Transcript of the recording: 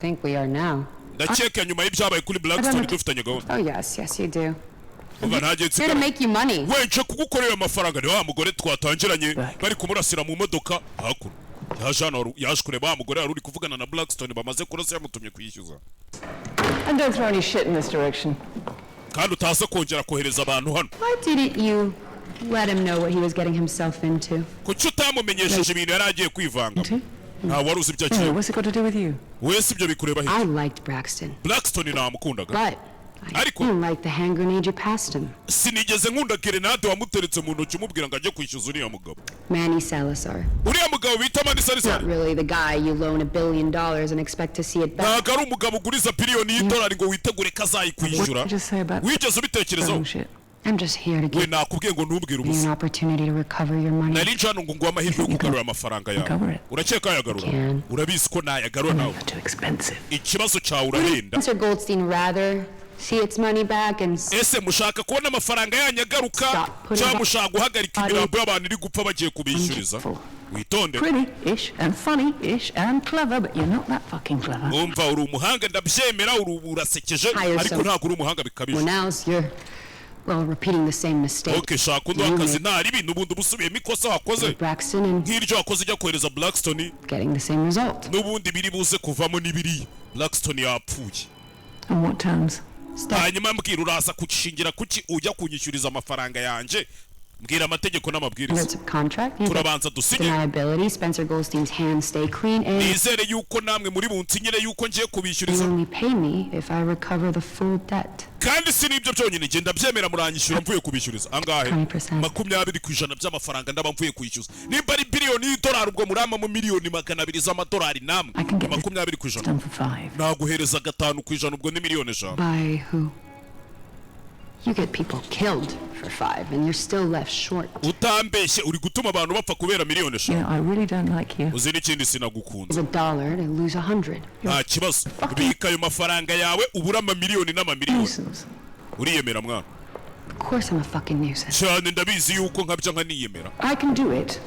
Think we are now. Ndakeka nyuma y'ibyabaye kuri Blackstone dufitanye gahunda. Oh, yes, you do. Umva, ntajye Here to nsigara make you money. wenje kugukorera amafaranga. Ni wa mugore twatangiranye bari kumurasira mu modoka hakuno. Yaje hano, yaje kureba wa mugore wari uri kuvugana na Blackstone bamaze kurasa, yamutumye kwishyuza. And don't throw any shit in this direction. Kandi utaza kongera kohereza abantu hano. Why didn't you let him know what he was getting himself into? Kuki utamumenyesheje ibintu yari agiye kwivanga? Nta wari uzi ibyo Hey, agiye. what's it got to do with you? Wese ibyo bikureba he? I liked Braxton, Blackstone namukundaga, but I Ariko- didn't like the hand grenade you passed him. sinigeze nkunda gerenade wamuteretse mu ntoki umubwira ngo ajye kwishyuza uriya mugabo. Manny Salazar. Uriya mugabo bita Manny Salazar. Not really the guy you loan $1 billion and expect to see it back. Ntabwo ari umugabo uguriza biliyoni y'idolari ngo witegure ko azayikwishyura. What did you say about Wigeze ubitekerezaho? throwing shit? I'm just here to We give nakubwiye ngo ntubwire you an ubusa. opportunity to recover your money. Nari nje hano ngo nguhe amahirwe yo kugarura amafaranga yawe. Recover it. Urakeka yagarura? Can. Urabizi ko nayagarura nawe. You're too expensive. Ikibazo cyawe, urahenda. Spencer Goldstein rather see its money back and Ese mushaka kubona amafaranga yanyu agaruka, Stop putting cyangwa mushaka guhagarika imirambo y'abantu iri gupfa bagiye kubishyuriza? Witonde. Pretty-ish and funny-ish and clever, but you're not that fucking clever. Umva, uri umuhanga ndabyemera, uri urasekeje, Hire ariko some- ntabwo uri umuhanga bikabije. someone else, you're, well, repeating the same mistake. Ok, shaka undi You w'akazi. made Nta ribi, n'ubundi uba usubiyemo ikosa wakoze with Braxton and nk'iryo wakoze ujya kohereza Blackstone. getting the same result. N'ubundi biri buze kuvamo n'ibiriya, Blackstone yapfuye. On what terms? Step Hanyuma mbwira, uraza kushingira kuki ujya kunyishyuriza amafaranga yanjye? Mbwira amategeko n'amabwiriza. Standards of contract. You Turabanza dusinye. deniability, Spencer Goldstein's hands stay clean, and Nizere yuko namwe muri bunsinyire yuko ngiye you kubishyuriza. only pay me if I recover the full debt. Kandi si n'ibyo byonyine, ngenda byemera, muranyishyura mvuye kubishyuriza angahe? 20%. 20% by'amafaranga ndaba mvuye kwishyuza. Nimba ari biliyoni y'idolari, ubwo muramamo miliyoni 200 z'amadolari namwe. I can get this 20%. done for five. Naguhereza 5%, ubwo ni miliyoni 5. By who? You get people killed for five, and you're still left short. Utambeshye, uri gutuma abantu bapfa kubera miliyoni 5. You know, I really don't like you. Uzi n'ikindi? Sinagukunze. It's a dollar to lose 100. Nta kibazo, bika ayo mafaranga yawe ubure amamiliyoni n'amamiliyoni. Nuisance. Uriyemera mwana. Of course I'm a fucking nuisance. Cyane, ndabizi yuko nkabya nkaniyemera. I can do it